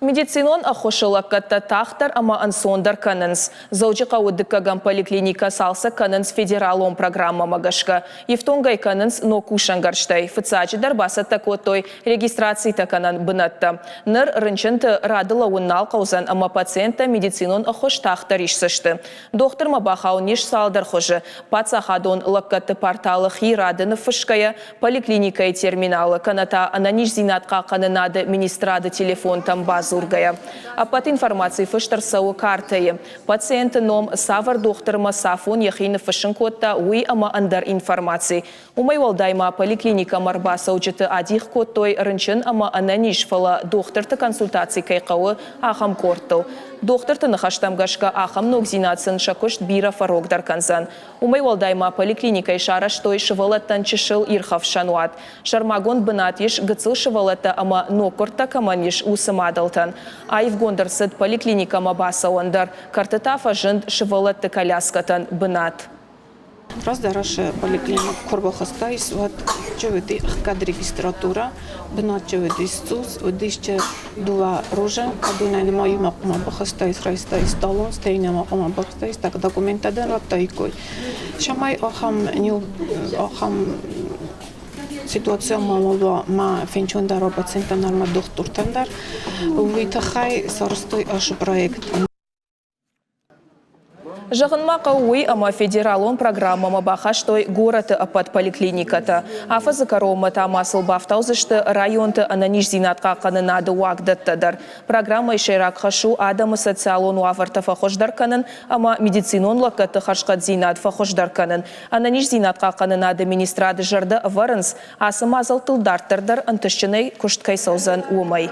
Медицинон ӕххуысы лӕггӕдтӕ тагъддӕр ӕмӕ ӕнцондӕр кӕнынц. Дзӕуджыхъӕуы дыккӕгӕм поликлиникӕ цалцӕг кӕнынц федералон программӕмӕ гӕсгӕ. Ифтонг ӕй кӕнынц ног кусӕнгӕрзтӕй. Фыццаджыдӕр бацӕттӕ кодтой регистрацитӕ кӕнӕн бынӕттӕ. Ныр рынчынты рады лӕууын нал хъӕудзӕн ӕмӕ пациенттӕ медицинон ӕххуыс тагъддӕр исдзысты. Дохтырмӕ бахауын ис цалдӕр хуызы. Паддзахадон лӕггӕдты порталы хи рады ныффысгӕйӕ, поликлиникӕйы терминалы кӕнӕ та ӕнӕниздзинад хъахъхъӕнынады министрады телефонтӕм бадзургӕйӕ. Ӕппӕт информаци фыст ӕрцӕуы картӕйы. Пациенты ном, цавӕр дохтырмӕ цафон йӕхи ныффыссын кодта, уый ӕмӕ ӕндӕр информаци. Уымӕй уӕлдай ма поликлиникӕмӕ ӕрбацӕуджыты адих кодтой рынчын ӕмӕ ӕнӕниз, фӕлӕ дохтырты консультаци кӕй хъӕуы, ахӕм къордтыл. Дохтырты ныхӕстӕм гӕсгӕ, ахӕм ногдзинад сын сӕ куыст бирӕ фӕрогдӕр кӕндзӕн. Уымӕй уӕлдай ма поликлиникӕйы сарӕзтой сывӕллӕттӕн чысыл ирхӕфсӕн уат. Сӕрмагонд бынат ис гыццыл сывӕллӕттӕ ӕмӕ ноггуырдтӕ кӕмӕн ис, уыцы мадӕлтӕн. Аивгонд ӕрцыд поликлиникӕмӕ бацӕуӕн дӕр, кӕрты та фӕзынд сывӕллӕтты коляскӕтӕн бынат. Раздӕры поликлиник куы ӕрбахастаис, уӕд уыди ӕхгӕд регистратурӕ, бынат уыдис цъус, уыдис дыууӕ рожы, адонӕй нӕма иумӕ хъуамӕ бахастаис, райстаис талон, стӕй нӕма хъуамӕ бахастаис, так документтӕ дӕр радтаиккой. Цӕмӕй ахӕм ахӕм ситуаци ма уа ма фенчондӕр уа пациенттӕн ӕмӕ дохтыртӕн дӕр, уый тыххӕй сарӕзтой ацы проект. Зӕгъын ма хъӕуы уый, ӕмӕ федералон программӕмӕ бахастой горӕты ӕппӕт поликлиникӕтӕ. Афӕдзы кӕронмӕ та ма сыл бафтаудзысты районты ӕнӕниздзинад хъахъхъӕнынады уагдӕттӕ дӕр. Программӕйы сӕйраг хӕс у адӕмы социалон уавӕртӕ фӕхуыздӕр кӕнын ӕмӕ медицинон лӕггӕдты хӕрзхъӕддзинад фӕхуыздӕр кӕнын. Ӕнӕниздзинад хъахъхъӕнынады министрады зӕрдӕ ӕвӕрынц, ацы мадзӕлттыл дарддӕр дӕр ӕнтыстджынӕй куыст кӕй цӕудзӕн, уымӕй.